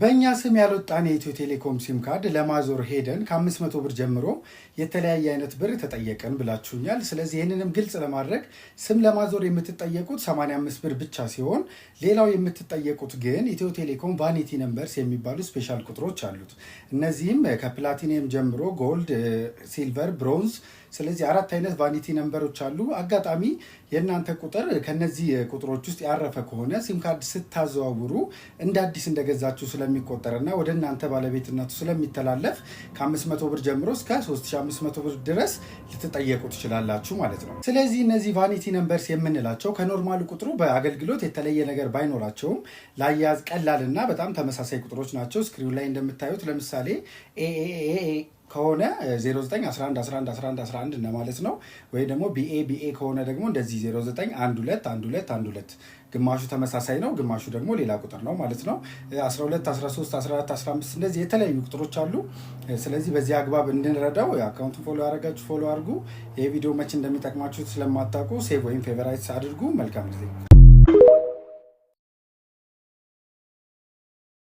በእኛ ስም ያልወጣን የኢትዮ ቴሌኮም ሲም ካርድ ለማዞር ሄደን ከ500 ብር ጀምሮ የተለያየ አይነት ብር ተጠየቅን ብላችሁኛል። ስለዚህ ይህንንም ግልጽ ለማድረግ ስም ለማዞር የምትጠየቁት 85 ብር ብቻ ሲሆን ሌላው የምትጠየቁት ግን ኢትዮ ቴሌኮም vanity numbers የሚባሉ special ቁጥሮች አሉት። እነዚህም ከፕላቲኒየም ጀምሮ gold፣ silver፣ bronze፣ ስለዚህ አራት አይነት vanity number ኦች አሉ። አጋጣሚ የእናንተ ቁጥር ከነዚህ ቁጥሮች ውስጥ ያረፈ ከሆነ ሲም ካርድ ስታዘዋውሩ እንደ አዲስ እንደገዛችሁ ስለሚቆጠርና ወደ እናንተ ባለቤትነቱ ስለሚተላለፍ ከ500 ብር ጀምሮ እስከ 3500 ብር ድረስ ልትጠየቁ ትችላላችሁ ማለት ነው። ስለዚህ እነዚህ vanity numbers የምንላቸው ከ normal ኡ ቁጥሩ በአገልግሎት የተለየ ነገር ባይኖራቸውም ለአያያዝ ቀላልና በጣም ተመሳሳይ ቁጥሮች ናቸው። Screen ኑ ላይ እንደምታዩት ለምሳሌ AAA ከሆነ 09 11 11 11 11 እንደማለት ነው። ወይ ደግሞ BA BA ከሆነ ደግሞ እንደዚህ 09 12 12 12፣ ግማሹ ተመሳሳይ ነው፣ ግማሹ ደግሞ ሌላ ቁጥር ነው ማለት ነው። 12፣ 13፣ 14፣ 15 እንደዚህ የተለያዩ ቁጥሮች አሉ። ስለዚህ በዚህ አግባብ እንድንረዳው account ኡን follow ያላደረጋችሁ follow አድርጉ። ይህ ቪዲዮ መቼ እንደሚጠቅማችሁ ስለማታውቁ save ወይም favorites አድርጉ። መልካም ጊዜ።